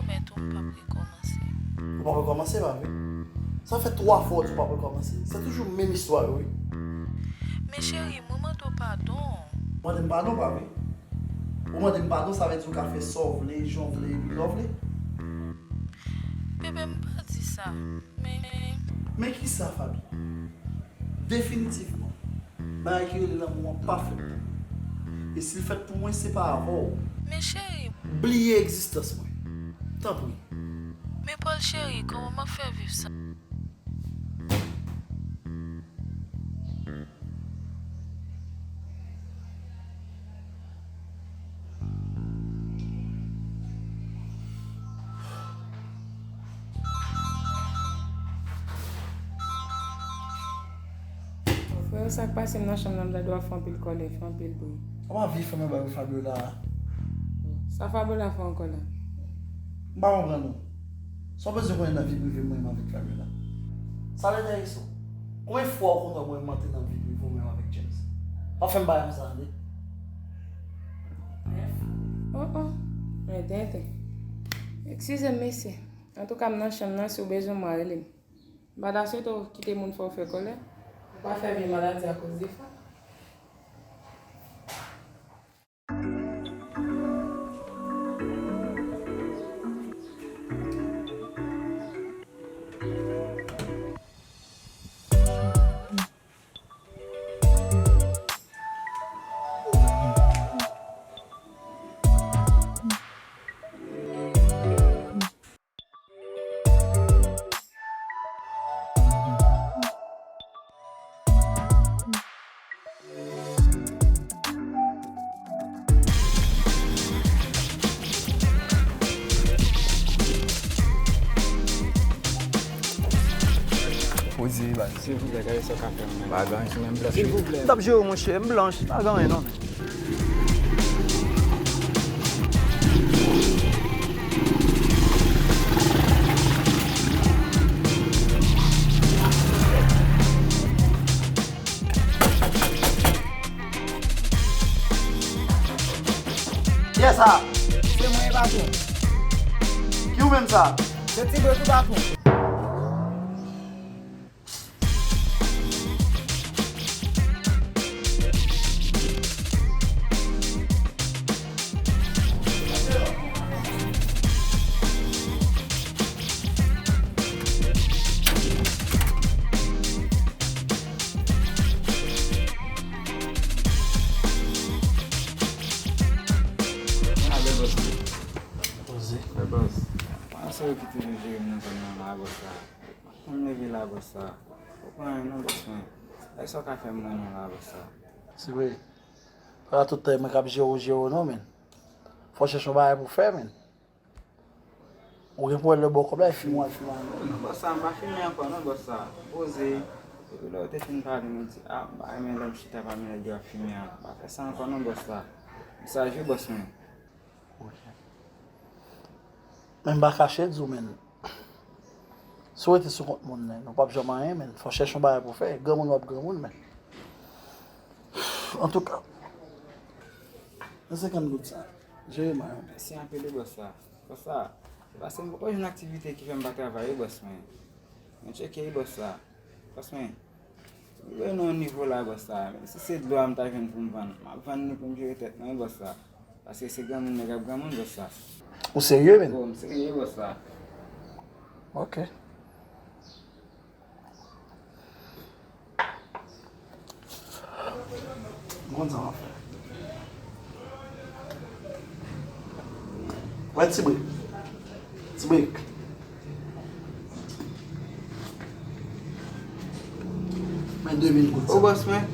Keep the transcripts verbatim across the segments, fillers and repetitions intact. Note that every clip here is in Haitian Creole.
pwomèt ou m p ap rekòmanse. Ou p ap rekòmanse, pa vre? Sa fè twa fwa w di w p ap rekòmanse. Se toujou menm istwa yo, wi. Men cheri, mwen mande w padon. Mande m padon, pa vre? Ou mande m padon, sa vle di ou ka fè sa w vle, jan w vle, epi lè w vle? Bebe, m pa di sa. Men, men. Men ki sa, Faby? Definitivman, bagay ki rele lanmou an pa fèt pou mwen. E si l fèt pou mwen, se pa avè w. Men cheri. Bliye egzistans mwen. Tanpri. Men Paul cheri, kòman m ap fè viv sa? Frè, sa k pase m nan chanm nan, m tande w ap fè anpil kòlè, fè anpil bri. Ou pa vye fè mwen bay ou Fabiola a. Sa Fabiola fè ankò la? M pa konprann ou. Sa w bezwen konnen nan vi prive mwen menm avèk Fabiola? Sa l enterese w? Konbyen fwa ou konn wè mwen m antre nan vi prive w menm avèk James? Pa fè m bagay konsa, tande. Oh, oh. Mwen tenten. Eskize m, mesye. Antouka, m nan chanm nan, si w bezwen mwen, rele m. M pa ta swete w kite moun fè w fè kòlè. Ou pa fè vye maladi akoz de sa. Poze, baz. Silvouplè, gade sa w ka fè m. Pa gen anyen, se menm blanch. Silvouplè. M t ap jere w, monchè, m blanch, pa gen anyen non. Kiyès sa? Se mwen, patwon. Ki ou menm sa? Se Ti Bwè tou, patwon. Poze. Mwen bòs. Pandan se yo ki toujou jere m nan zòn nan la, bòs la. Mwen leve la, bòs la. Ou pa anyen non, bòs mwen. Èske w ka fè m mwen non la, bòs la? Se vre. Pa tout tan mwen k ap jere w, jere w non, men. Fò w chèche yon bagay pou w fè, men. Ou gen pou wè lè bò kòb la, e fimen w al fimen ankò. Non, bòs la, m pa fimen ankò non, bòs la. Poze. Depi lè w te fin pale, m di, a, m pa renmen lè m chita pami nèg yo ap fimen an. M pa fè sa ankò non, bòs la. Mesaj wi, bòs mwen. Ok. Men m pa kache di w, men. Si w rete sou kont moun, men, ou p ap janm anyen, men. Fò w chèche yon bagay pou w fè. Granmoun w ap granmoun, men. Antouka, nan senkant goud sa, jere may ou. Mèsi anpil wi, bòs la. Bòs la, se paske m poko jwenn aktivite ki fè m pa travay wi, bòs mwen. Mwen tcheke wi, bòs la. Bòs mwen, rive nan yon nivo la, bòs la. Menm si se dlo a m ta jwenn pou m vann, m ap vann li pou m jere tèt mwen wi, bòs la. Paske se granmoun nèg ap granmoun, bòs la. Ou serye, men? Oh, m serye wi, bòs la. Ok. M konn sa m ap fè. Wè, Ti Bwè. Ti Bwè. Men de mil goud sa. O bòs mwen.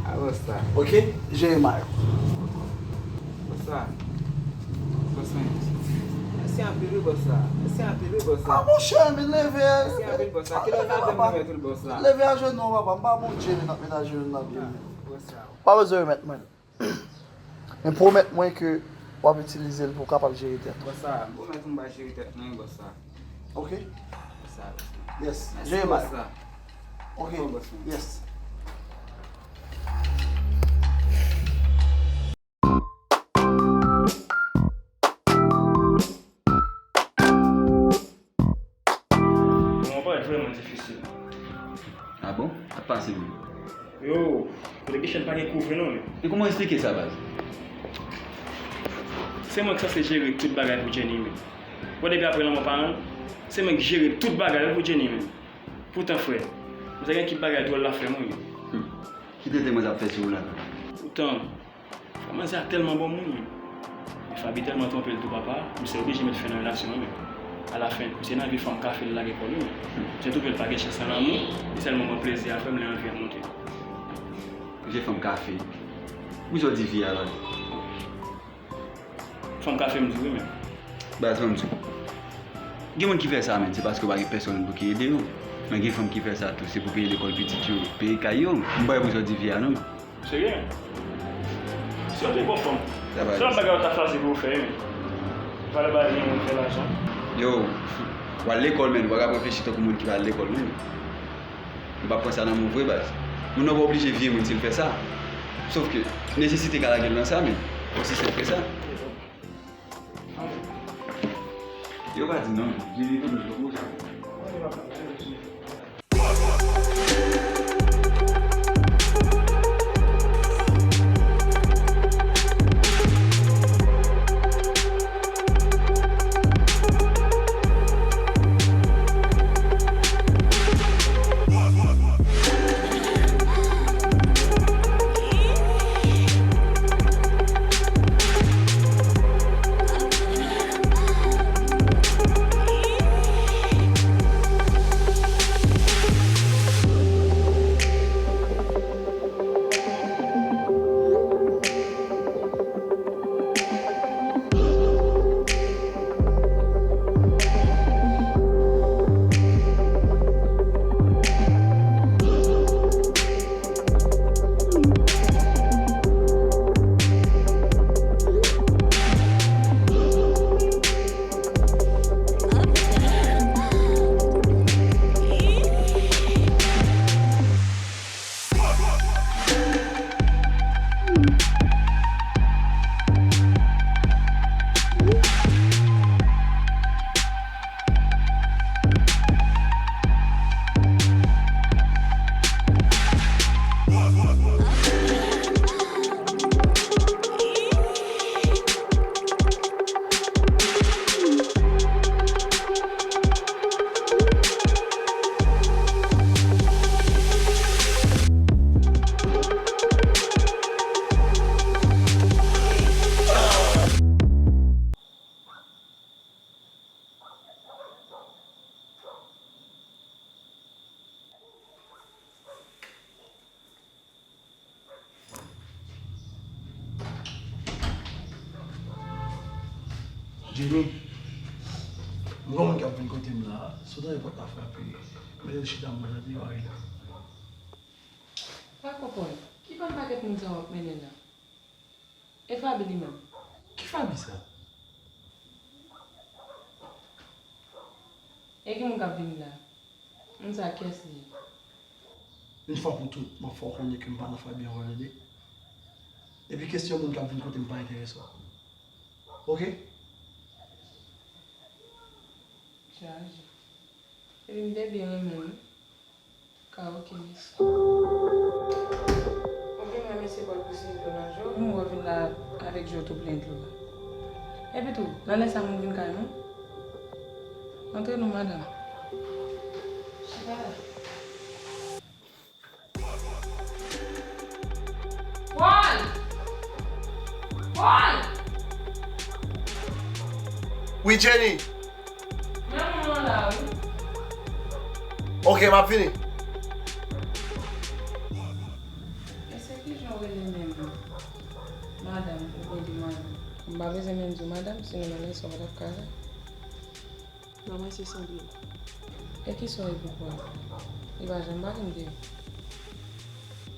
A bòs la. Ok, jere may ou. Bòs la. Bòs mwen. Mèsi anpil wi bòs la. Mèsi anpil wi bòs la. A monchè, men leve. Mèsi anpil bòs la. Kilè n ap remèt ou l bòs la? Leve ajenou, papa. M pa Bondye, men n ap met ajenou nan pye m. Bòs la. Pa bezwen remèt mwen. Men pwomèt mwen ke w ap itilize l pou w kapab jere tèt ou. Bòs la, m pwomèt ou m va jere tèt mwen, bòs la. Ok? Bòs la. Yes. Mèsi, jere may. Bòs la. Ok. Bòs la. Yes. Vrèman difisil. Ah bon? Sa pase menm? Yo, kote Guichen pa gen kou vre non, men. E kòman w eksplike sa, baz? Se mwen ki sanse jere tout bagay pou Jenny, men. Bon, depi apre lanmò paran l, se mwen ki jere tout bagay pou Jenny, men. Poutan, frè, misye gen kit bagay dwòl l ap fè mwen, men. Hmm. Ki tenten mwen t ap fè sou ou la? Poutan, Frè, manzè a tèlman bon moun, wi. Men Faby tèlman twonpe l tou, papa, misye oblije met fen nan relasyon an, men. Alafen, misye nan vye fanm kafe l lage kò l, wi, men. Misye twouve l pa gen chans nan lanmou, li sèlman pran plezi a, frè m, lè anvi a monte. Vye fanm kafe. Wi, sa w di vye a la. Fanm kafe m di wi, men. Baz, ban m di w. Gen moun ki fè sa, men, se paske yo pa gen pèsonn pou ki ede yo. Men gen fanm ki fè sa tou, se pou peye lekòl pitit yo, peye kay yo. M pa wè pou sa w di vye a, non. Serye? Si w te bon fanm, se yon bagay ou ta chwazi pou w fè, men. Valè bagay gen moun fè lajan. Yo, w al lekòl, men, ou pa ka reflechi tankou moun ki pa al lekòl, men. M pa pran sa nan move baz. Moun nan pa oblije vye moun si l fè sa. Sòf ke nesesite ka lage l nan sa, men. Fòk sistèm fè sa. Yo pa di non, men. Jimmy konn jwe konsa. Jimmy, m gen yon moun k ap vin kote m la, si w tande pòt la frape, mete l chita, m pral tande pale la. Pa konprann. Ki bann pakèt moun sa w ap mennen la? E Faby li menm? Ki Faby sa? E ki moun k ap vin la? Moun sa kiyès li ye? Yon fwa pou tout, m ap fè w konnen ke m pa nan Faby ankò, tande? Epi kesyon moun k ap vin kote m pa enterese w. Oke? Chaje. Epi m te byen renmen l wi. Ka, oke, mèsi. Ou vin la mesye Paul pou siye dlo nan je w? Ou wè w vin la avèk je w tou plen dlo la. Epi tou, nan lè sa moun vin kay nou? Antre non, madanm. Chita la. Paul! Paul! Wi, Jenny. Men moun nan la, wi. Oke, m ap vini. Mesye, kijan w rele menm? Madanm, ou vle di madanm? M pa bezwen menm di w madanm, sinon nan lè sa w pa t ap ka la. Non, mwen se Sandrine. E kisa w ye pou Paul? Li pa janm pale m de li.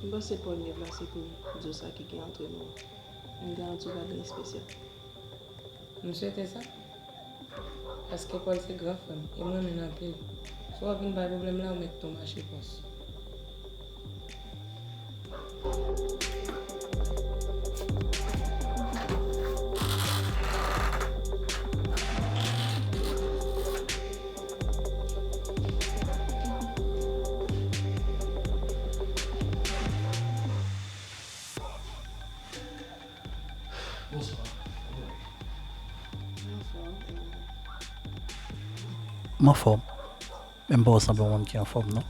M panse Paul nèv la se pou di w sa ki gen antre nou. M garanti w pa gen espesyal. M swete sa. Paske Paul se gran frè m, e m renmen l anpil. Si w ap vin bay pwoblèm la, ou mèt tonbe a chipons. M anfòm. Men m pa wè w sanble yon moun ki anfòm, non.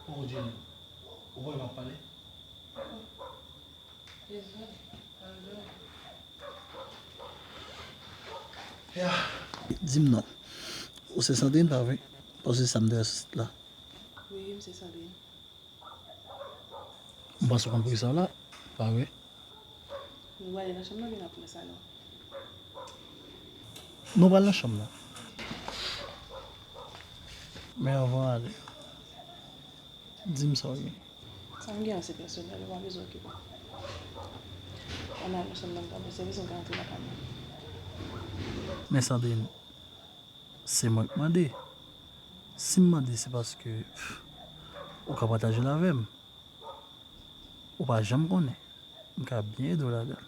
Poko Jenny, ou pa wè m ap pale? Ya. Di m non. Ou se Sandrine, pa vre? Paske se sa m te wè sou sit la. Wi, m se Sandrine. M panse w konn poukisa w la, pa vre? Nou prale nan chanm nan oubyen n ap nan salon? Nou pral nan chanm nan. Men anvan w ale, di m sa w gen. Sa m gen an se pèsonèl, ou pa bezwen okipe. Ann al nan chanm nan, m ka ba w sèvis, m ka antre lakay mwen. Men Sandrine, se mwen k mande. Si m mande, se paske ou ka pataje l avè m. Ou pa janm konnen. M ka byen ede w ladan l.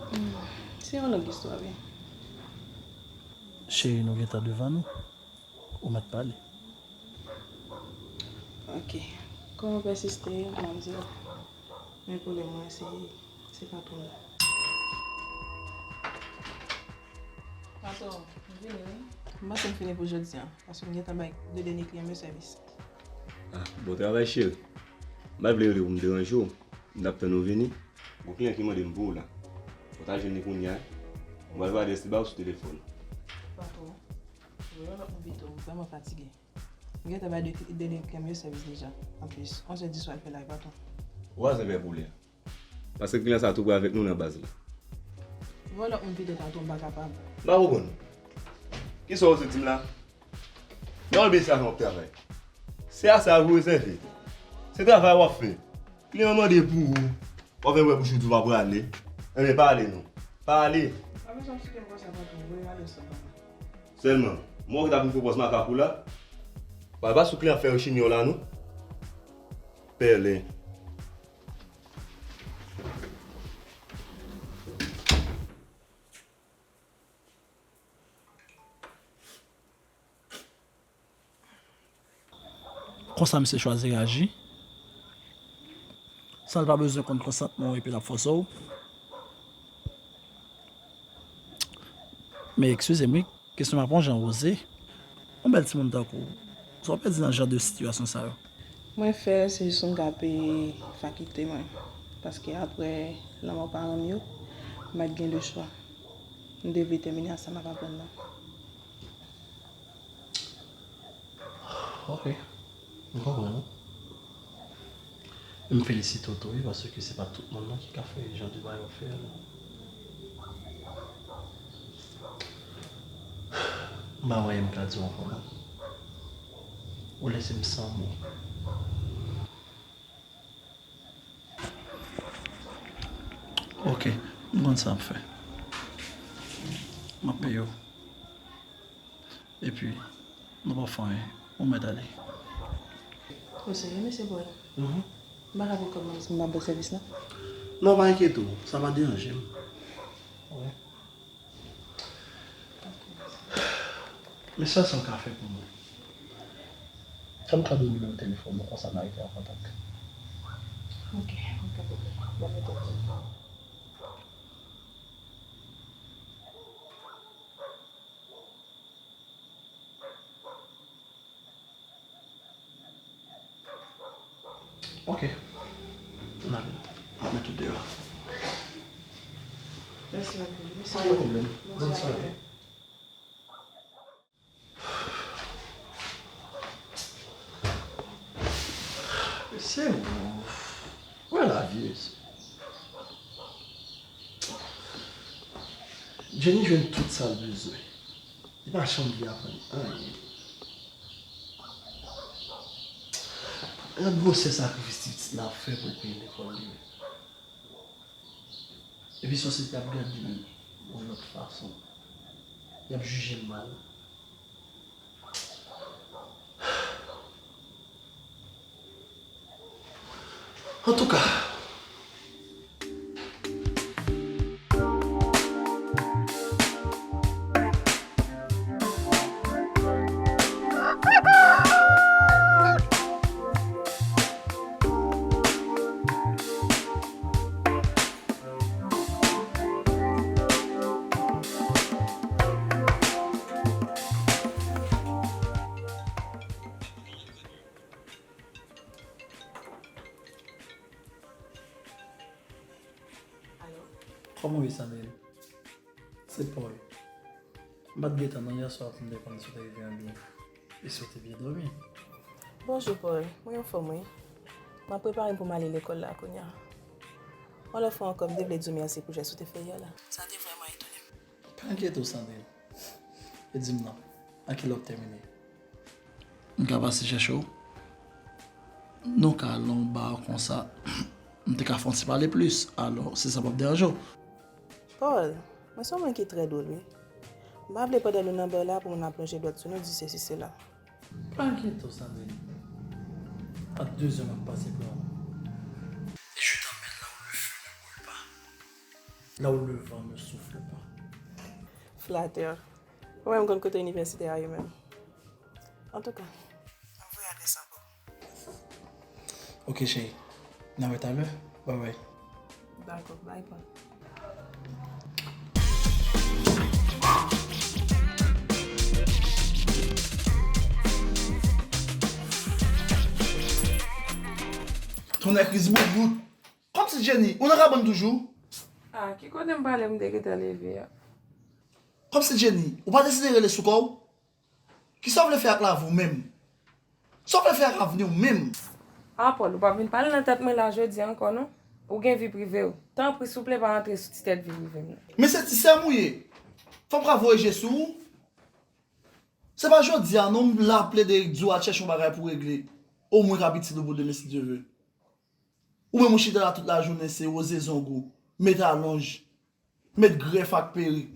Hmm, se yon lòt istwa, wi. Cheri, nou gentan devan nou. Ou mèt pale. Ok. Kòm ou pèsiste, m ap di w. Men pwoblèm mwen, se, se patwon nan. Patwon, m vini, wi. M panse m fini pou jodi a, paske m gentan bay de dènye kliyan m yo sèvis. Ah, bon travay, cheri. M pa t vle rele pou m deranje w. M t ap tann ou vini. Gon kliyan ki mande m pou ou la. Ou ta jwenn li kounye a. Mwen pral voye adrès li ba ou sou telefòn. Patwon, voye yon lòt moun pito, m vrèman fatige. M gentan bay de, de dènye kliyan m yo sèvis deja. Anplis, onz è di swa l fè la, e patwon. Ou pa bezwen pè pou li. Paske kliyan sa tou prè avèk nou nan baz la. Voye lòt moun pito, patwon, m pa kapab. M pa konprann. Kisa w oze di m la? Nan yon biznis la w ap travay. Se a sa w rezève. Se travay w ap fè. Kliyan mande pou ou. W ap vin wè bouch ou di w pa prale. Enben, pa ale non. Pa ale. Pa bezwen site m konsa, patwon. Voye m ale san papa. Sèlman, m wè w ki t ap vin fè pòz makak ou la. Pral pa sou kliyan fè rechini w la non. Pèlen. Konsa misye chwazi reyaji. San l pa bezwen konn konsantman w epi l ap fòse w. Men eskize m wi, kesyon m ap yon jan oze. Yon bèl timoun tankou w, sa w pèdi nan jan de sitiyasyon sa yo? Mwen fè l, se jis pou m ka peye fakilite mwen. Paske apre lanmò paran m yo, m pa t gen de chwa. M te vle tèmine ak sa m ap aprann nan. Ok. M konprann ou. E m felisite w tou wi, paske se pa tout moun nan ki ka fè jan de bagay w ap fè a non. M pa wè anyen m ka di w ankò non. Ou lese m san mo. Ok, m konn sa m ap fè. M ap peye w. Epi, nou p ap fè anyen. Ou mèt ale. O serye, mesye Paul? Mhm. M pa ka pran kòb mwen si m pa ba w sèvis la? Non, pa enkyete w. Sa pa deranje m. Wi. Men sa sa w ka fè pou mwen? Fè m kado nimewo telefòn ou, konsa n a rete an kontak. Ok, ok, ok. Bon, mete w. Ok. N ale. M ap mete w deyò. Mèsi anpil. Mèsi. Pa gen pwoblèm. Bòn sware. Mesye, bon. Wè lavi, mesye. Jenny jwenn tout sa l bezwen. Li pa janm vle aprann anyen. Gad gwosè sakrifis ti pitit la ap fè pou l peye lekòl li menm. Epi sosyete ap gade l yon lòt fason. Y ap jije l mal. Antouka, Kòman w ye, Sandrine? Se Paul. M pa t gentan non yèswa pou m te konn si w te rive an byen e si w te byen dòmi. Bonjou, Paul. Mwen anfòm, wi. M ap prepare m pou m ale lekòl la kounye a. Yon lòt fwa ankò, m te vle di w mèsi pou jès ou te fè yè la. Sa te vrèman etone m. Pa enkyete w, Sandrine. E di m non, a kilè w ap tèmine? M ka pase chèche w? Nou ka al nan yon ba konsa, m te ka fè yon ti pale plis, alò, si sa p ap deranje w. Paul, mwen se yon moun ki trè dwòl, wi. M pa vle pandan nou nan ba la pou moun ap lonje dwèt sou nou, di sesi, sela. Pa enkyete w, Sandrine. A de zè m ap pase pran w. Et je t'emmène là où le feu ne brûle pas, là où le vent ne souffle pas. Flatè. Ou menm konn kote inivèsite a ye menm. Antouka, m voye adrès lan pou ou. Ok, cheri. N a wè talè. Bye bye. Dakò, bye, Paul. Tonnè Kris bout bout. Kòmsi Jenny, ou nan kabann toujou? Ah, ki kote m prale m te gentan leve a? Kòmsi Jenny, ou pa deside rele sou kò w? Kisa w vle fè ak lavi w menm? Sa w vle fè ak avni w menm? Ah, Paul, ou pa vin pale nan tèt mwen la jodi ankò non. Ou gen vi prive w. Tanpri, souple, pa antre sou ti tèt vi prive m nan. Men se ti sè m ou ye. Fò m ka voye je sou ou. Se pa jodi a non m la plede di w al chèche yon bagay pou w regle. Omwen k ap itil ou pou demen si Dye ve. Ou menm ou chita la tout lajounen se woze zong ou, met alonj, met grèf ak perik,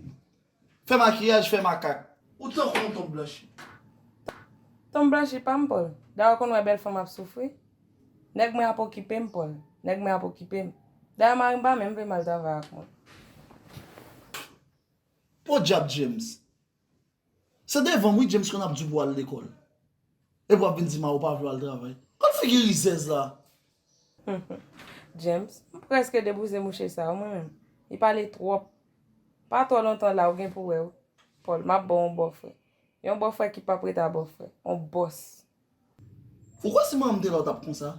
fè makiyaj, fè makak. Ou tankou yon tonm blanchi. Tonm blanchi pa m, Paul. Dayè w konn wè bèl fanm ap soufri. Nèg mwen ap okipe m, Paul. Nèg mwen ap okipe m. Dayè mari m pa menm vle m al travay ak moun. Podyab James. Se devan m wi James konn ap di w pou w al lekòl. Epi w ap vin di m a ou pa vle w al travay. Gad figi rizèz la. James, m prèske debouze mouche sa wi mwen menm. Li pale twòp. Pa twò lontan la ou gen pou wè wi. Paul, m ap ba w yon bòfrè. Yon bòfrè ki p ap ret a bòfrè. Yon bòs. Ou kwè si manman m te la ou t ap konsa?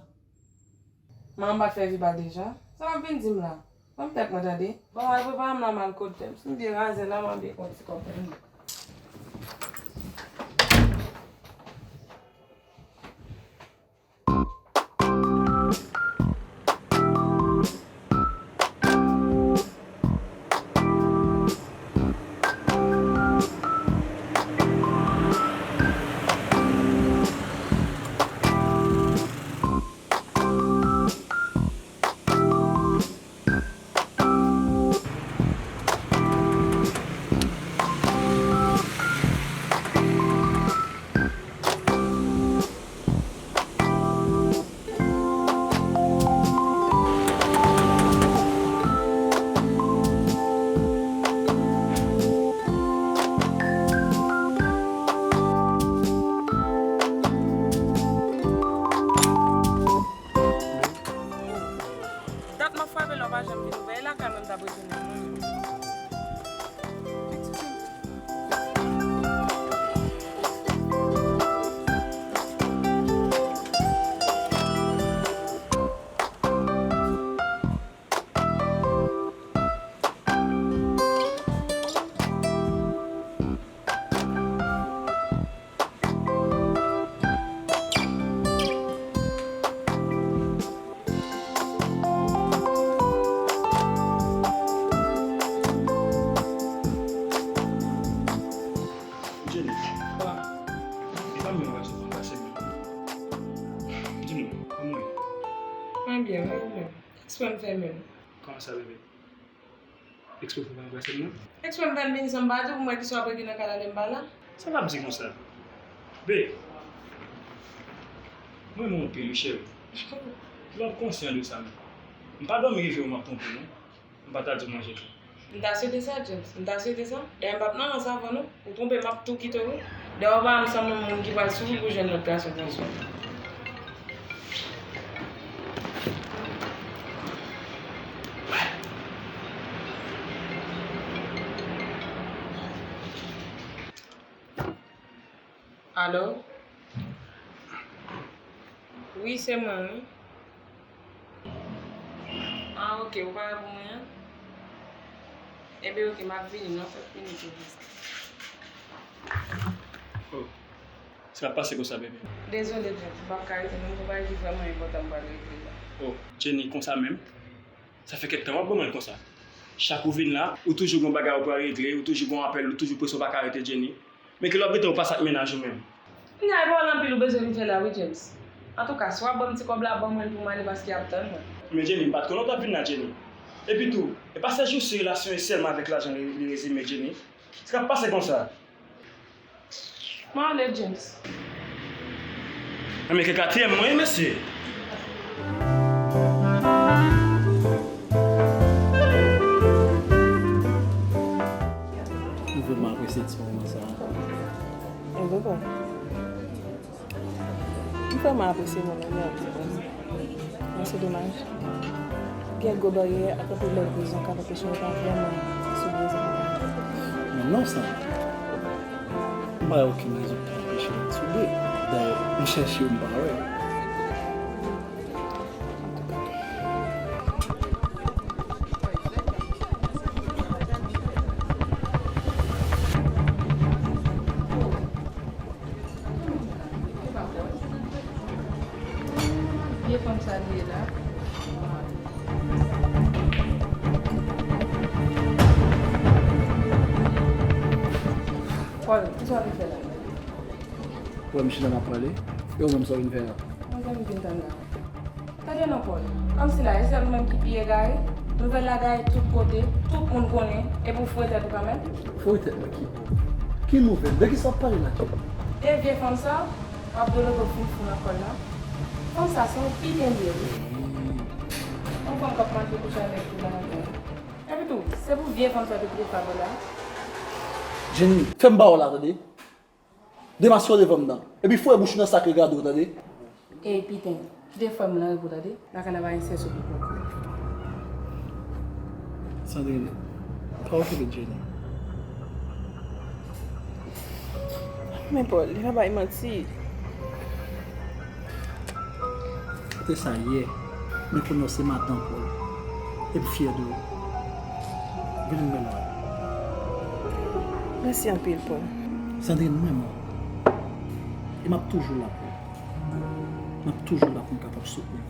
Manman m pa t fè vi pa deja? Sa w ap vin di m la? Ban m tèt mwen tande. Bon, al prepare m la m al kot James. M byen razè la m ap byen pran ti kòb mwen. Dat m ap frape la w pa janm vin ouvè, e lakay mwen m t ap retounen mwen menm. Jenny, pa, e pa mwen w ap sot anba sèmèl. Di m non, kòman w ye? Mwen byen, wi, ou menm? Eksprè m fè menm. Kòman sa, bebe? Eksprè pou mwen anbrase m nan? Eksprè m fè l vini san m pa di w pou m wè kisa w ap regle nan kay la lè m pa la. Sa l ap di konsa? Be, mwen renmen w anpil wi cheri. Lè w konsyan de sa menm. M pa dòmi reveye w m ap twonpe w non. M pa ta di w manje tou. M ta swete sa, James. M ta swete sa. Dayè m p ap nan rans avè w non. Ou twonpe m ap tou kite w wi. Dayè w pa wè m sanble yon moun ki pral soufri pou jwenn lòt gason konsa. Alo? Wi, se mwen wi. Ah, ok, ou pare pou mwen an? Enben, oke, m ap vini nan trant minit ou plis. Oh. Sa ap pase konsa, bebe? Dezole, James, m p ap ka rete non, gon bagay ki vrèman enpòtan m pral regle la. Oh, Jenny, konsa menm? Sa fè kèk tan w ap ban mwen l konsa. Chak ou vin la, ou toujou gon bagay ou pral regle, ou toujou gon apèl, ou toujou prese, ou pa ka rete, Jenny. Men kilè w ap rete, ou pa sa k mennaj ou menm? Kounya e pawòl anpil ou bezwen m fè la wi, James. Antouka, si w ap ban m ti kòb la, ban mwen l pou m ale paske y ap tann mwen. Men Jenny, m pa t konnen w t ap vin la, Jenny. Epi tou, e pa sèl jou si relasyon e sèlman avèk lajan li, li rezime, Jenny. Sa k ap pase konsa? M ale, James. Enben, ke katriyèm mwen ye, mesye. M vrèman apresye ti moman sa a. E vre, papa. M vrèman apresye moman yo. Men se domaj. Gen gwo baryè ak anpil lòt rezon k ap anpeche nou pa vrèman soude zanmi. Men non, Sandra. M pa wè okenn rezon ki ta anpeche nou soude. Dayè, m chèche w, m pa wè. Vye fanm sa li ye la. Paul, kisa w vin fè la? Ou wè m chita m ap pale, e ou menm sa w vin fè la? Mwen vin tann la. Tande non, Paul. Kòmsi la, e sèl ou menm ki pi egare? Nouvèl la gaye tout kote, tout moun konnen, epi w foure tèt ou kanmenm? Foure tèt mwen ki? Ki nouvèl? De kisa w ap pale la, Jenny? De vye fanm sa, w ap doloke w fin fou nan kòl la. Fanm sa se yon piten li ye wi. Yon fanm k ap manje kouche avèk tou la. Epi tou, se pou vye fanm sa te kite fabò la. Jenny, fè m ba w la, tande? Demaske w devan m nan. Epi foure bouch ou nan sakre gade w, tande? Ey, piten. Kite fòm lan repo, tande? Lakay la pa gen sèso pou kòk. Sandrine, pa okipe Jenny. Men Paul, li pa bay manti. Ou te sa yè, men kounye a w se madan Paul. E m fyè de ou. Vin m mennen w. Mèsi anpil, Paul. Sandrine, m renmen w. E m ap toujou la pou ou. M ap toujou la pou m kapab soutni w.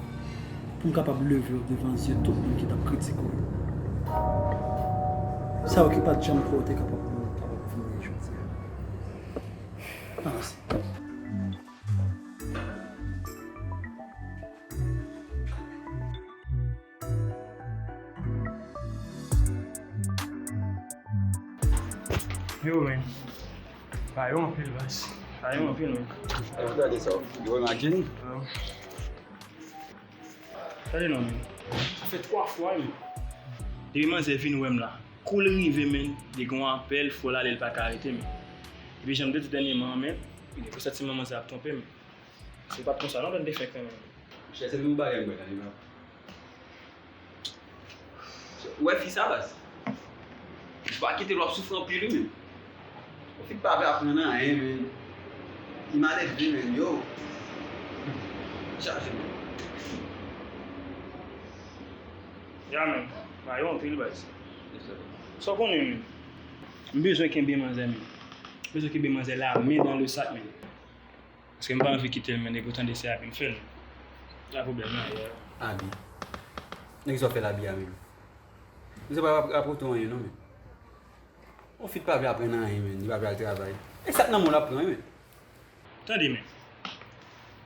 Pou m kapab leve w devan zye tout moun ki t ap kritike w yo. Sa yo ki pa t janm kwè w te kapab pou w kapab vin jodi a. Ann pase. Yo, men. Pa yo anpil, baz. Pa yo anpil, men. Gade sa, yo imagine. Tande non, men. Sa fè twa fwa, men. Depi manzè vin wè m la, kou l rive, men, li gon apèl, fò l ale, l pa ka rete, men. Epi jan m te di dènyèman an, men, li te santi manzè ap twonpe m. Se pa t konsa non, lè n te fenk renmen. Monchè, se menm bagay m wè la, li pa. Ou wè fi sa, baz? Ou pa kite l, w ap soufri anpil, wi, menm. Ou fi pa vle aprann anyen, menm. Li maledve, menm, yo. Chaje, menm. Ya, menm. Ba yo anpil, baz. Sa w konnen, menm. M bezwen kenbe manzè, menm. M bezwen kenbe manzè la, men dans le sac, menm. Paske m pa anvi kite l, men, epi w tande se abi m fè l. Se la pwoblèm nan ye. Abi? Nan kisa w fè l abi a menm? Misye pa rapote w anyen non, men. Yon fi pa vle aprann anyen, men, li pa vle al travay. E sa k nan men w l ap pran wi, men. Tande, men.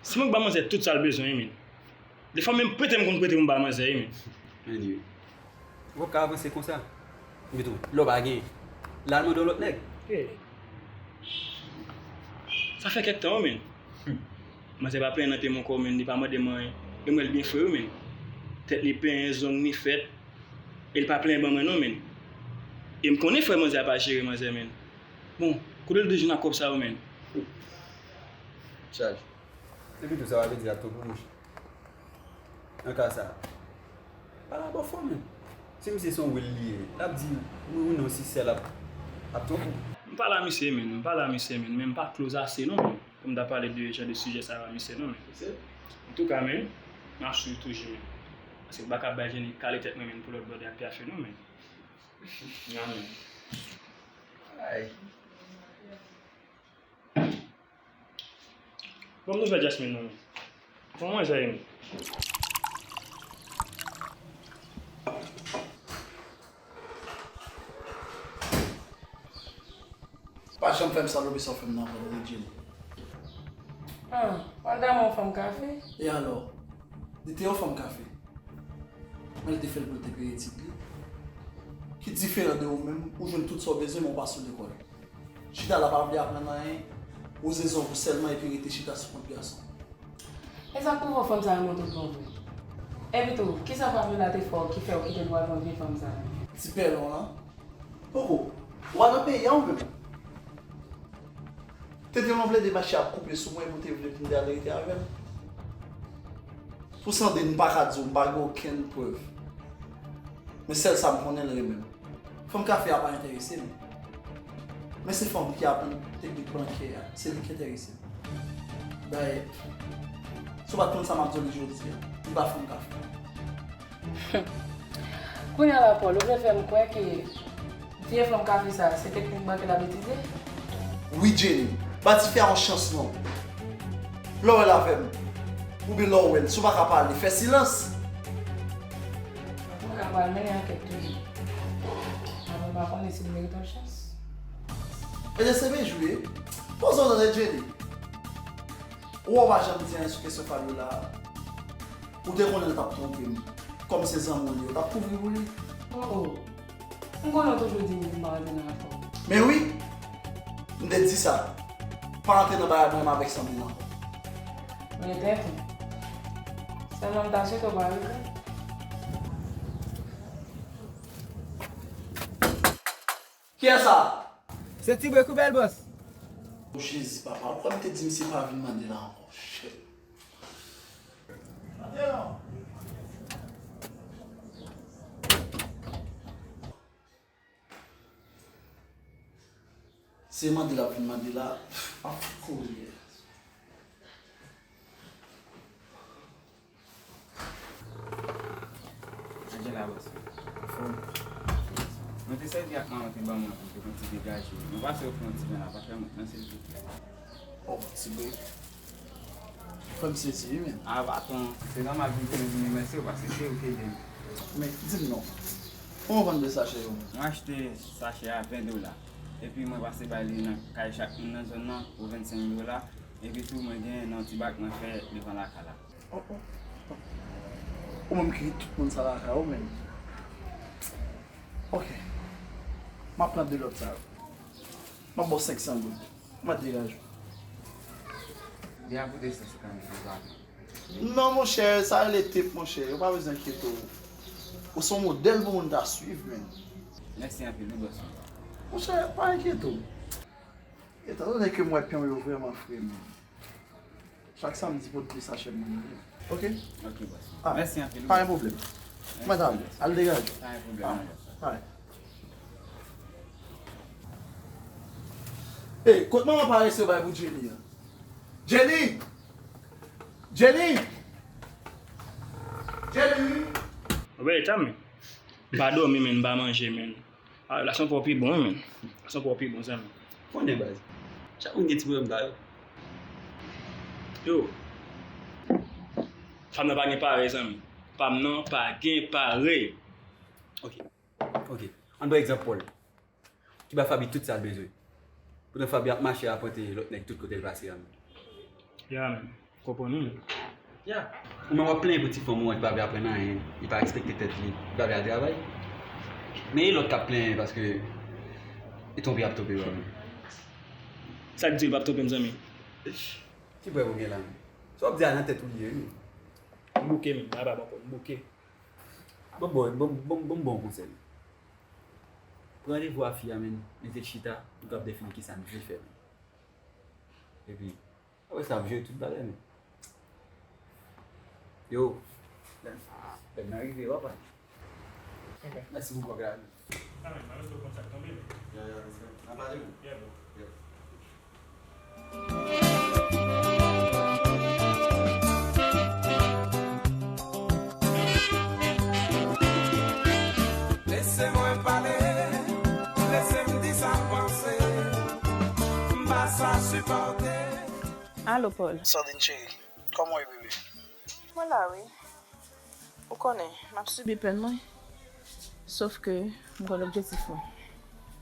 Se mwen k ba manzè tout sa l bezwen wi, men. Defwa menm prete m konn prete pou m ba manzè wi, men. Anyway. Ou p ap ka avanse konsa. Epi tou, lè w pa genyen, l al mande yon lòt nèg. Sa fè kèk tan wi, men. Manzè pa plenyen nan tèm ankò, men, li pa mande m anyen. E m wè l byen fre wi, men. Tèt li penyen, zong li fèt. E l pa plenyen ban mwen non, men. E m konnen frè manzè a pa jere manzè, men. Bon, kote l te jwenn ak kòb sa yo, men? Chaj. Epi tou, sa pa vle di ak tou pou bouch. Nan ka sa a, pale a bòfò, men. Si misye se yon wil li ye, l ap di wi, wi, non, si sèl ap, ap twonpe w. M pale a misye, men, m pale a misye, men, men m pa close ase, non, men, pou m ta pale de jan de sijè sa yo a misye, non, men. Antouka, men, m ap swiv toujou, men. Paske m pa ka bay Jenny kale tèt mwen, men, pou lòt bòdè ap pyafe, non, men. Amen. Ay. Bon nouvèl Jasmine non. Bon manje. Pa janm fè m sa lobe sa w fè m nan ankò, tande Jenny. Ah, w al damou yon fanm kafe? E alò? Li te yon fanm kafe. Men l te fè l pou l te peye etid li. Ki diferan de ou menm, ou jwenn tout sa w bezwen, men w pa sou lekòl. Chita la, pa vle aprann anyen, woze zòn pou sèlman epi rete chita sou kont gason. E sa k pwouve w fanm sa renmen w tout bon vre? Epi tou, kisa Fabiola te fè w ki fè w kite l pou al pran vye fanm sa a? Ti pèlon an. Poko, w al nan peyi a ou menm? Te di w m vle debache ap koupe sou mwen epi w te vle pou m te al rete avè l. Pou sande m pa ka di w, m pa gen okenn prèv. Men sèl sa m konnen l renmen m. Fanm kafe a pa enterese m. Men se fanm ki aprann teknik bankè a, se li ki enterese m. Dayè, si w pa t konn sa m ap di w li jodi a, li pa fanm kafe. Kounye a la, Paul, ou vle fè m kwè ke vye fanm kafe sa, se teknik bankè l ap itilize? Wi, Jenny, ba tifi a yon chans non. Lè w wè l avè m, oubyen lè w wè l, si w pa ka pale, fè silans. Mwen ka pral mennen ankèt toujou. Mwen pa konnen si l merite yon chans. E de se bejou ye. Poze w tande Jenny. Ou wè w pa janm di anyen sou kesyon Fabiola a. Ou te konnen l t ap twonpe m. Kòm se zanmi w li ye, w t ap kouvri pou li. Oh, oh. M konnen w toujou di m pou m pa rantre nan afè w. Men wi, m te di sa. Pa rantre nan bagay mwen menm avèk Sandrine ankò. Mwen te tou. Sèlman m ta swete w pa regrèt. Kiyès sa? Se Ti Bwe Koubèl, bòs. O Jezi, papa, ou kwè m te di misye pa vin mande la ankò? Shit. Se mande l ap vin mande la, ap kouri. Sa gen la, bòs? Anfòm? Mwen te sèvi ak manman te ban mwen pou te fè yon ti degaje. Mwen pase ofri yon ti ven la, pa fè mwen nan silvouplè. Oh, Ti Bwe. Fè m sezi wi, men. A, patwon, se nòmal pou m te vin remèsye w, paske se ou ki ede m. Men, di m non. Kòman w vann de sachè yo? Mwen achte sachè a ven dola. Epi mwen pase bay li nan kay chak moun nan zòn nan pou vennsenk dola. Epi tou, mwen gen nan yon ti bak mwen fè devan lakay la. Oh, oh, oh. Ou menm ki tout moun sa lakay ou menm. Ok. M ap pran de lòt sa yo. M ap ba w senk san goud. M ap degaje w. Li a pou de san senkant goud, pa. Non, monchè, sa rele tip, monchè. Ou pa bezwen enkyete w. Ou se yon modèl pou moun ta swiv, menn. Mèsi anpil, wi, bòs mwen. Monchè, pa enkyete w. Etandone ke m wè pyon yo vrèman fre, menn. Chak samdi, pote de sachè pou mwen, ok? Ok, bòs. Ah, mèsi anpil, wi. Pa gen pwoblèm. Mwen ta ale. Al degaje w. Pa gen pwoblèm, non, bòs. Alright. Ey, kot manman parese bay pou Jenny an? Jenny! Jenny! Jenny! Oubyen, tanmi. M pa dòmi, menn, m pa manje, menn. Ah, la se yon pòpi bon, wi, menn. La se yon pòpi bon, zanmi. Konnen, baz. Chak moun gen ti pwoblèm pa yo. Yo. Fanm nan pa gen parèy, zanmi. Fanm nan pa gen parèy. Ok. Ok. Ann pran egzanp Paul. Ki ba Faby tout sa l bezwen. Pandan Faby ap mache apwente lòt nèg tout kote l pase a menm. Ya, menn. Konprann wi. Ya. Ou menm w ap plenyen pou ti fanm ou an ki pa vle aprann anyen, li pa respekte tèt li, li pa vle al travay. Men e lòt k ap plenyen paske li twonpe y ap twonpe yo a menm. Sa k di l p ap twonpe m, zanmi? Ki prèv ou gen la menm? Sa w ap di a nan tèt ou li ye wi. M bouke menm, bagay pa bon pou m, m bouke. Bon, bon, bon, bon, bon, bon konsèy. Pran randevou a fi a, menn, mete l chita, nou kab defini kisa n vle fè, menn. Epi, apre sa, ap jere tout bagay, menn. Yo, lè, lè n rive, papa. Ok. Mèsi pou kòb la, menn. Ah, menn, mwen rete kontak tonbe, menn. Ya, ya, respè. N a pale, menn. Yeah, bro. Yeah. Lese mwen pale, Alo, Paul. Sandrine cheri, kòman w ye, bebe? Mwen la, wi. Ou konnen, m ap sibi pèn mwen. Sòf ke m konn objektif mwen.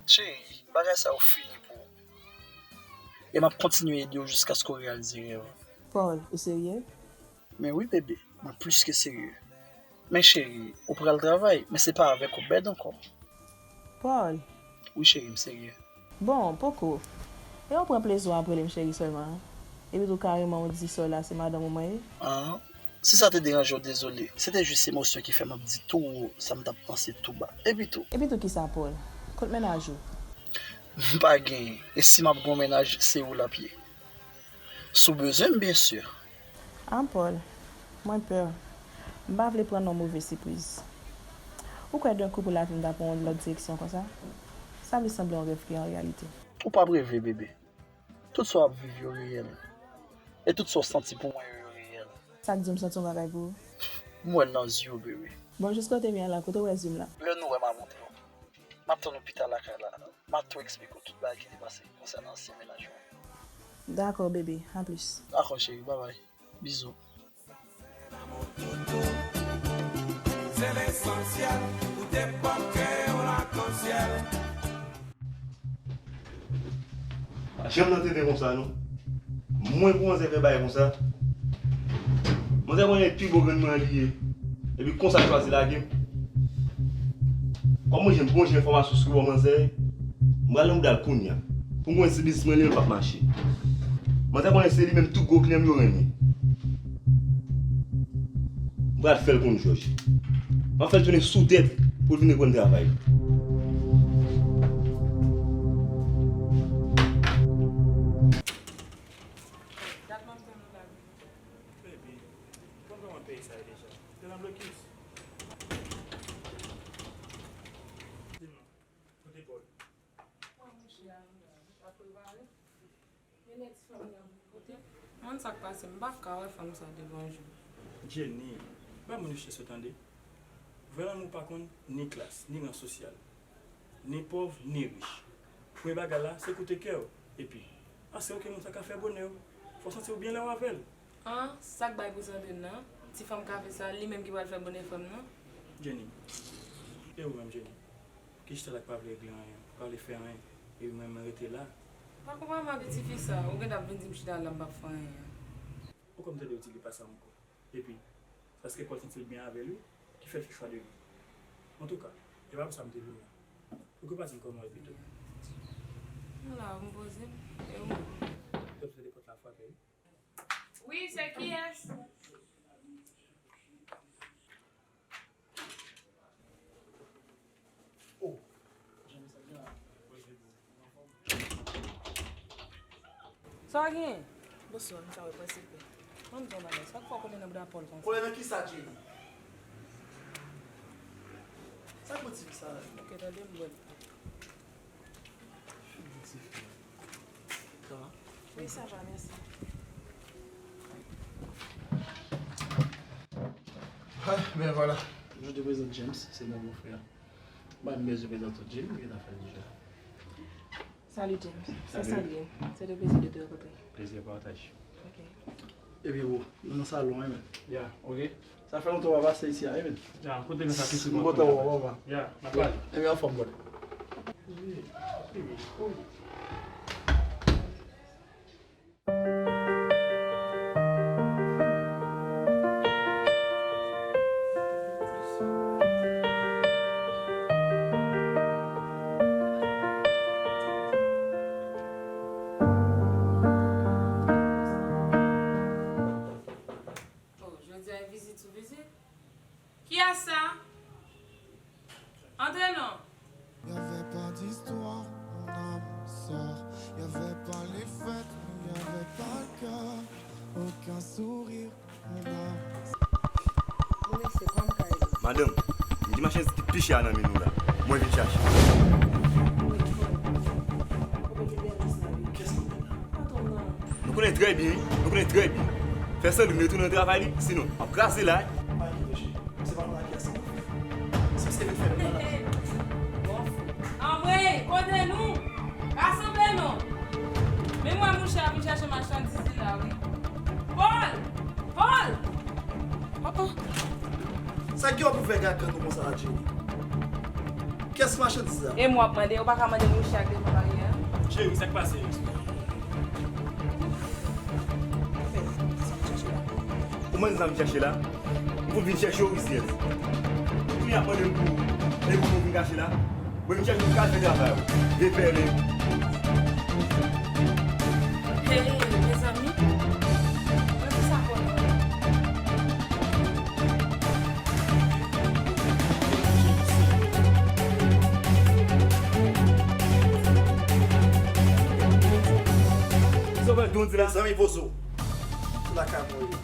Cheri, bagay sa yo fini pou ou. E m ap kontinye ede w jiskaske w reyalize rèv ou. Paul, ou serye? Men wi, bebe, mwen plis ke serye. Men cheri, ou pral travay, men se pa avèk ou bèd ankò. Paul. Wi, cheri, m serye. Bon, poko. E w pran plezi w ap rele m cheri sèlman, an? Epi tou kareman w di sè w la se madanm ou mwen ye? An, si sa te deranje w, dezole. Se te jis emosyon ki fè m ap di tou wo sa m t ap panse tou ba. Epi tou. Epi tou kisa, Paul? Kot mennaj ou? M pa genyen. E si m ap gen yon mennaj, se ou l ap ye. Si w bezwen m, byen si. Ah, Paul, mwen pè. M pa vle pran nan move sipriz. Ou kwè, dan kou pou lavi m ta pran yon lòt direksyon konsa? Sa vle sanble yon rèv ki an reyalite. Ou p ap reve, bebe. Tout sa w ap viv yo reyèl. E tout sa w santi pou mwen yo, yo reyèl. Sa k di w m santi yon bagay pou ou? M wè l nan zye w, bebe. Bon, jis kote m ye a la, kote w wè zye m la? Lè nou wè, m a montre w. M ap tann ou pita lakay la. M a tou eksplike w tout bagay ki te pase konsènan ansyen mennaj mwen. Dakò, bebe. A plis. Dakò, cheri. Babay. Bizou. Se lesansyèl, ou te pòt kè yon lakansyèl. Pa janm nan tenten konsa, non. Mwen pou manzè fè bagay konsa. Manzè konnen pi bon grenn mwen li ye. Epi konsa l chwazi lage m. Kòm mwen jwenn bon jan enfòmasyon sou bò manzè, m pral nan bouda l kounye a. Pou m konnen si biznis mwen li menm p ap mache. Manzè konnen se li menm tout gwo kliyan m yo renmen. M pral fè l konn jòj. M ap fè l tounen sou tèt pou l vin reprann travay. Dat m ap tann ou la, Bibi. Baby, konn kòman peyi sa ye deja? Te nan blokis. Di m non. Kote Paul? Mwen mouche a, m ap prepare. Men nèg ti fanm nan kote? Mwen sa k pase, m pa ka wè fanm sa devan jou. Jenny, pa moun yo chèche tande. Vrè lanmou pa konn ni klas, ni ran sosyal, ni pòv, ni rich. Premye bagay la, se koute kè w. Epi, paske okenn moun sa ka fè bonè w. Fò w santi w byen lè w avè l. An, sa k bay pou Sandrine nan? Ti fanm kafe sa, li menm ki pral fè bonè fanm nan? Jenny. E ou menm, Jenny? Ki chita la k pa vle regle anyen, pa vle fè anyen, epi mwen, mwen rete la. Pa konprann mwen avè tifi sa, ou gentan ap vin di m chita la m p ap fè anyen an. Ou konn tande yo di li pa sa ankò. Epi, paske Paul santi l byen avè l wi, ki fè l fè chwa de li. Antouka, e pa pou sa m te vin la. Ou ke pa di m kòman w ye pito? M la, m poze m. E ou menm? Yo tande pòt la frape wi. Wi, se kiyès? Oh, James, sa byen la? Sa w genyen? Bonswa, m ta reprezante. Ban m di w yon bagay. Sa k fè w konnen nan bouda Paul konsa? Konnen nan kisa, Jenny? Sa k bon tifi sa la? Ok, tande m bwè l. Sa va? Wi, sa va, mèsi. Ah, ben voilà. Je te présente James, c'est mon beau-frère. Ba m bezwen prezante w, Jim, ki ta fè l deja. Salut James, c'est Sandrine. C'est un plaisir de te rencontrer. Plaisir partagé. Ok. Ebyen, bro, nou nan salon an, men. Ya, ok. Sa fè lontan w pa pase isi a, wi, men. Ya, kote gen sa ki sou kontan w, papa. Ya, n ap pale. Ebyen, anfòm, bro. Wi, wi, wi. Oh, jodi a e vizit sou vizit? Kiyès sa? Antre non. Y avait pas d'histoire, mon âme sœur. Y avait pas les fêtes, mais y avait pas le cœur. Aucun sourire, mon âme. Mon mesye, kòman m ka ede w? Madanm, m gen machandiz ki pi chè a nan men nou la. Mwen vin chache. Wi, kòman? Ou vin dèyè sa, wi. Kiyès ki nan men la? Patwon nan. Nou konnen trè byen, wi. Nou konnen trè byen. Fè Sandrine retounen nan travay li, sinon, m ap kraze la, wi. Pa enkyete, cheri. Se pa nan lagè sa m ap fè. Se se vin fè m nan lagè. Bon fou. Anmwey, kote nou? Rasanble non. Men mwen Machandiz li la, wi. Paul! Paul! Oh, oh. Sa gen w pou fè gaga nou konsa la, Jerry? Kiyès machandiz la? E mwen w ap mande, ou pa ka mande mouche ak devan baryè a? Jerry, sa k pase? Ou mande sa m chache la? M fout vin chèche w isi. Kounye a ap mande m pou, e pou nou vin kache la? Mwen vin chèche pou ka fè travay ou. Depèle. Hey, mezanmi. Mwen pou sa konnen. Sa w fè don di la? Mezanmi, pozo. Se lakay mwen ye.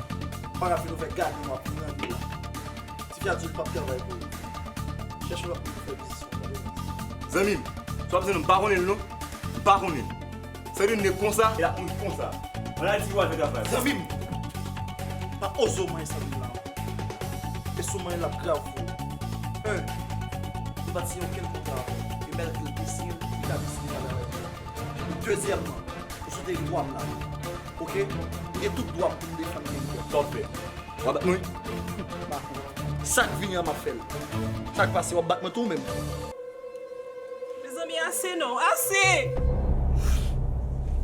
Pa ka fin nou fè gade nou ap pran nou la. Ti fi a di l p ap travay pou ou. Chèche w ap fè biznis ou, tande. Zanmi m, sa w ap di m pa konnen l non. M pa konnen l. Sandrine ne konsa, e l ap mouri konsa. Ann al di w al fè travay. Zanmi m, pa oze w manyen Sandrine la ankò. E si w manyen l ap grav pou ou. En, li pa t siyen okenn kontra avè w. E mèt li te siyen l, li ta vin siyen l avè w. Dezyèmman, ou sou teritwa m la. Oke? Ou gen tout dwa pou m defann teritwa m. Sa w ap fè? W ap bat mwen? M pa konn. Sa k vini an, m ap fè l. Sa k pase, w ap bat mwen tou menm. Mezanmi, ase non, ase!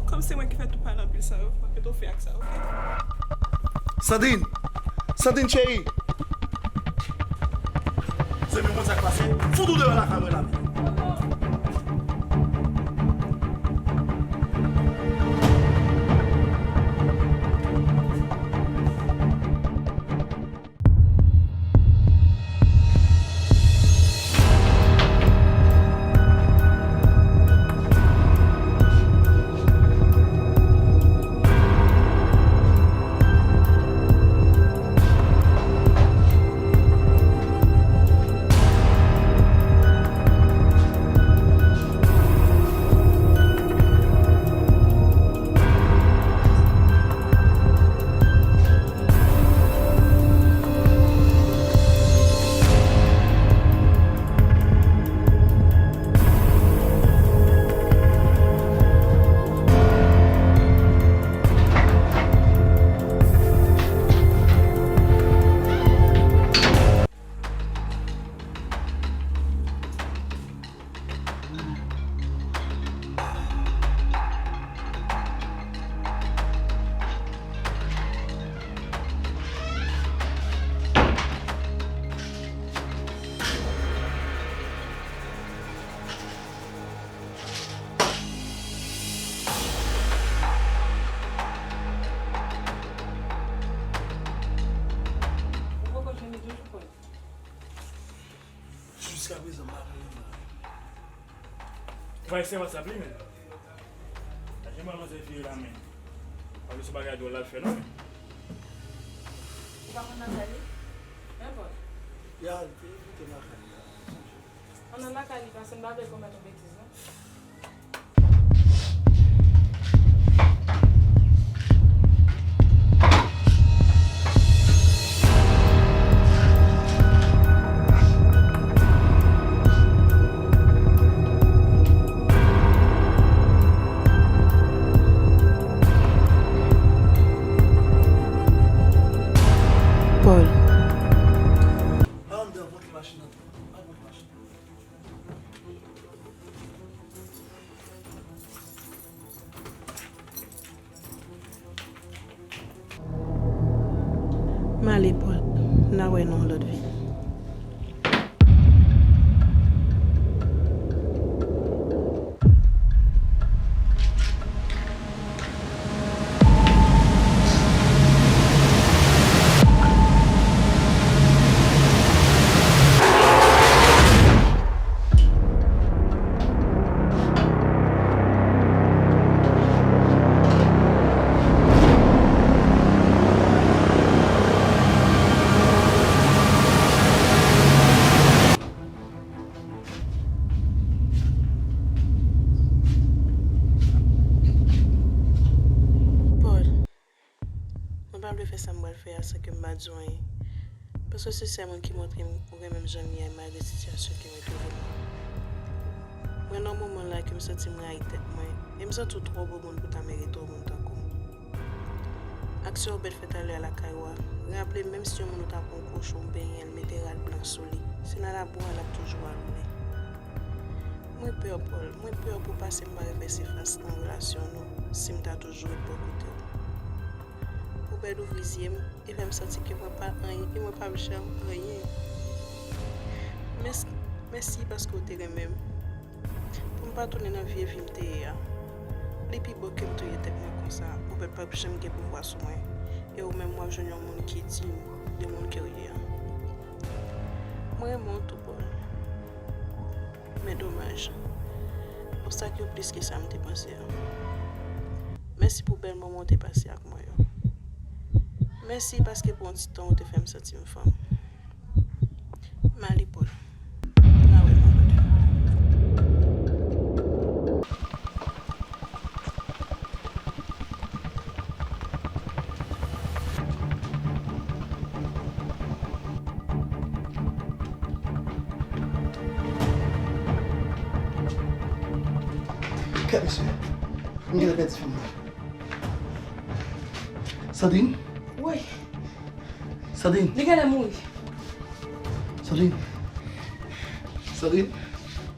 Kòm se mwen ki fè tout pale anpil sa yo, m ap mete w fen ak sa, oke? Sandrine! Sandrine cheri! Zanmi, ou konn sa k pase? Fout ou deyò lakay mwen la menm. Ou poko jwenn li toujou, Paul? Jiskaprezan, m pa konnen, m pa konnen. Ou pa eseye WhatsApp li menm? Chache mwen manzè vire la men. Pa vle se bagay dwòl la fè non men. Ou pa konn lakay li? Hein, Paul? Ya, li te, li te lakay li. Ann nan lakay li, paske m pa vle komèt yon betiz non. Paul. Al anndan, monte machin nan. Al monte machin. M ale, Paul. N a wè nou yon lòt vi. Paul, mwen pa vle fè sa m pral fè a san ke m pa di w anyen. Paske se sèl moun ki montre m ou renmen m jan m ye a, malgre sitiyasyon ke mwen twouve m nan. Mwen nan moman la ke m santi m rayi tèt mwen, e m santi w twò bon moun pou ta merite yon moun tankou m. Aksyon ou mèt fè talè a lakay ou a. Raple, menm si yon moun ou ta pran yon kochon, ou benyen l, mete rad blan sou li, se nan labou a l ap toujou al wi. Mwen pè, Paul, mwen pè pou pase m pa revèse fas nan relasyon nou, si m ta toujou ret bò kote w. Ou bèl ouvri zye m e fè m santi ke mwen pa anyen e mwen p ap janm anyen. Mèsi, mèsi paske w te renmen m. Pou m pa tounen nan vye vi m te ye a. Li pi bon ke m touye tèt mwen konsa. Ou pè p ap janm gen pouvwa sou mwen. E ou menm w ap jwenn yon moun ki diy de moun ke w ye a. Mwen renmen w tou, Paul. Men domaj, obstak yo plis ke sa m te panse a. Mèsi pou bèl moman w te pase ak mwen yo. Mèsi paske pou yon ti tan ou te fè m santi m fanm. M ale, Paul. N a wè nou lòt. Gade mesye, m genlè pèdi fanm nan. Sandrine? Wi. Sandrine? Li genlè mouri. Sandrine? Sandrine?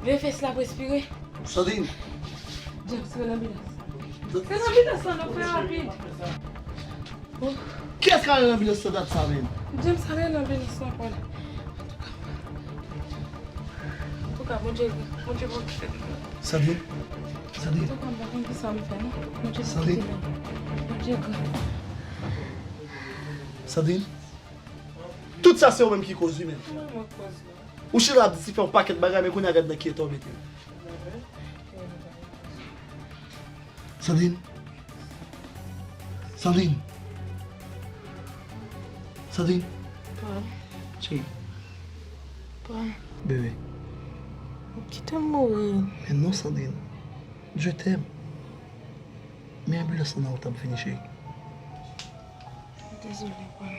Veye fè si l ap respire. Sandrine? James, rele anbilans. Rele anbilans lan, non, fè rapid. Kiyès k al nan anbilans nan dat sa menm? James, ale nan anbilans nan, Paul. Antouka, Bondye, Bondye, Bondye. Sandrine? Sandrine? Antouka, m pa konn kisa m fè, non. Bondye, Sandrine? Bondye, gran. Sandrine? Tout sa se ou menm ki koz wi, menm. Mwen, mwen koz, non. Ou chita ap di ti fè yon pakèt bagay, men kounye a gad nan ki eta w mete l. Sandrine? Sandrine? Sandrine? Pa. Cheri. Pa. Bebe. Ou kite m mouri. Men non, Sandrine. Je t'aime. Men anbilans lan nan wout ap vini, cheri. Dezole, Paul.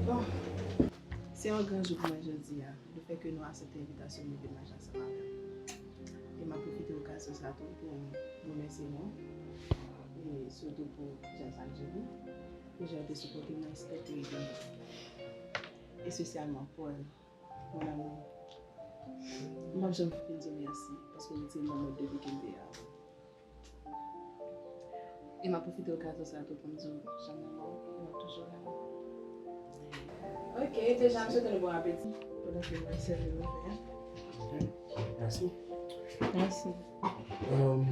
Bon, se yon gran jou pou mwen jodi a, lefètke nou aksepte envitasyon m vin manje ansanm avè w. E m ap pwofite okazyon sa tou pou m remèsye nou, e sitou pou James ak Julie, pou jan yo te sipòte m nan espè te ede m. Espesyalman Paul, mon amour. M p ap janm fin di w mèsi, paske w retire m nan mòd de vi ke m te ye a. E m ap pwofite okazyon sa a tou pou m di w, janm nan mò, e m ap toujou renmen w. Ok, deja, m swete nou bon apeti. Pandan ke m ap sèvi nou ven. Ok, mèsi. Mèsi. Um,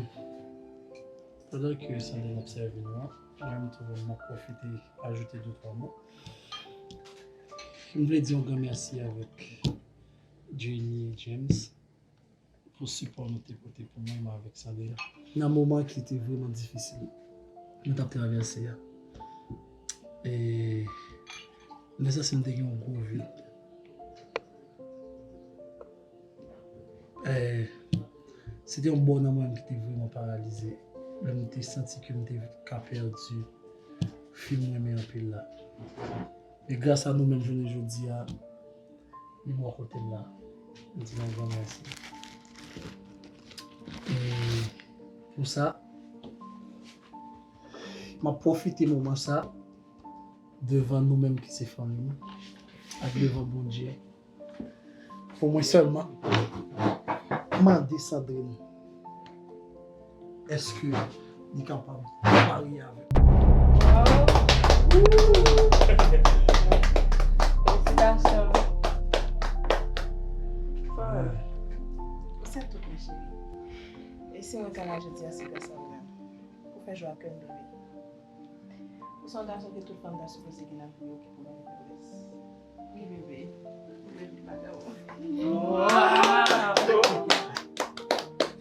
pandan ke Sandrine ap sèvi nou an, mwen menm tou, m ap pwofite ajoute de twa mo. M vle di yon gran mèsi avèk Jenny e James pou sipò nou te pote pou mwen, mwen avèk Sandrine, nan moman ki te vrèman difisil nou t ap travèse a. E m te santi m te gen yon gwo vid. E se te yon bò nan mwen ki te vrèman paralize. Lè m te santi ke m te ka pèdi fi m renmen anpil la. E gras a nou menm jounen jodi a, li bò kote m la. M di l yon gran mèsi. E pou sa, m ap pwofite moman sa devan nou menm ki se fanmi m ak devan Bondye. Pou mwen sèlman, mande Sandrine, èske li kapab marye avè m? Felisitasyon. Yo ak kè m dòmi. Ou se yon gason ke tout fanm ta sipoze gen nan vi yo ki pou gen feblès. Wi, bebe. Bebe, bagay ou.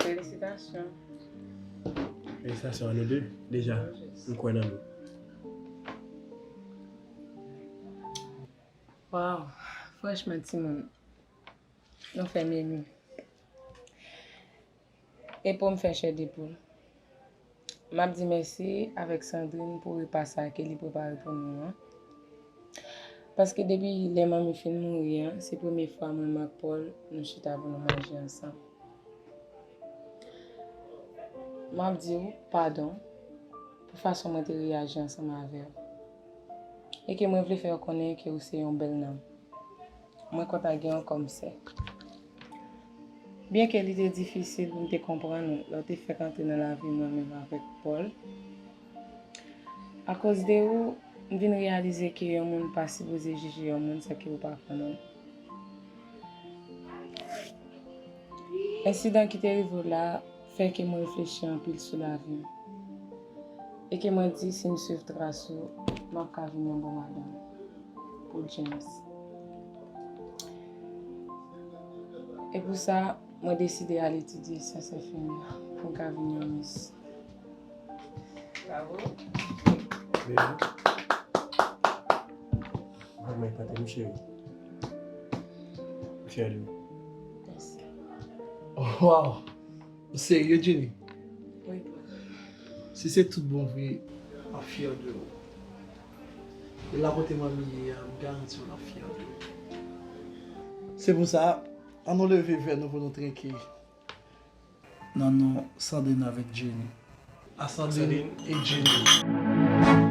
Felisitasyon. Felisitasyon a nou de. Deja, m kwè nan nou. Waw, franchman, timoun, nou fè m emi. E pou m fè chè de poul. M ap di mèsi avèk Sandrine pou repa sa ke li prepare pou nou an. Paske depi lè manmi fin mouri an, se premye fwa mwen menm ak Paul nou chita pou nou manje ansanm. M ap di w padon pou fason mwen te reyaji ansanm avè w. E ke mwen vle fè w konnen ke w se yon bèl nanm. Mwen kontan gen w kòm sè. Byenke li te difisil pou m te konprann ou lè w te fèk antre nan lavi mwen menm avèk Paul, akoz de ou, m vin reyalize ke yon moun pa sipoze jije yon moun san ke ou pa konnen l. Ensidan ki te rive w la fè ke mwen reflechi anpil sou lavi m. E ke mwen di si m swiv tras ou, m ap ka vin yon bon madanm pou James. E pou sa, mwen deside al etidye syans enfimyè pou m ka vin yon mis. Bravo. Mwen, mwen, pate m cheri. M fyè de ou. Mèsi. Waw! Ou serye, Jenny? Wi. Si se tout bon vre, m ap fyè de ou. E la kote manmi ye a, m garanti w l ap fyè de ou. Se pou sa, ann nou leve vè nou pou nou trinke. Nan non Sandrine avèk Jenny. A Sandrine e Jenny.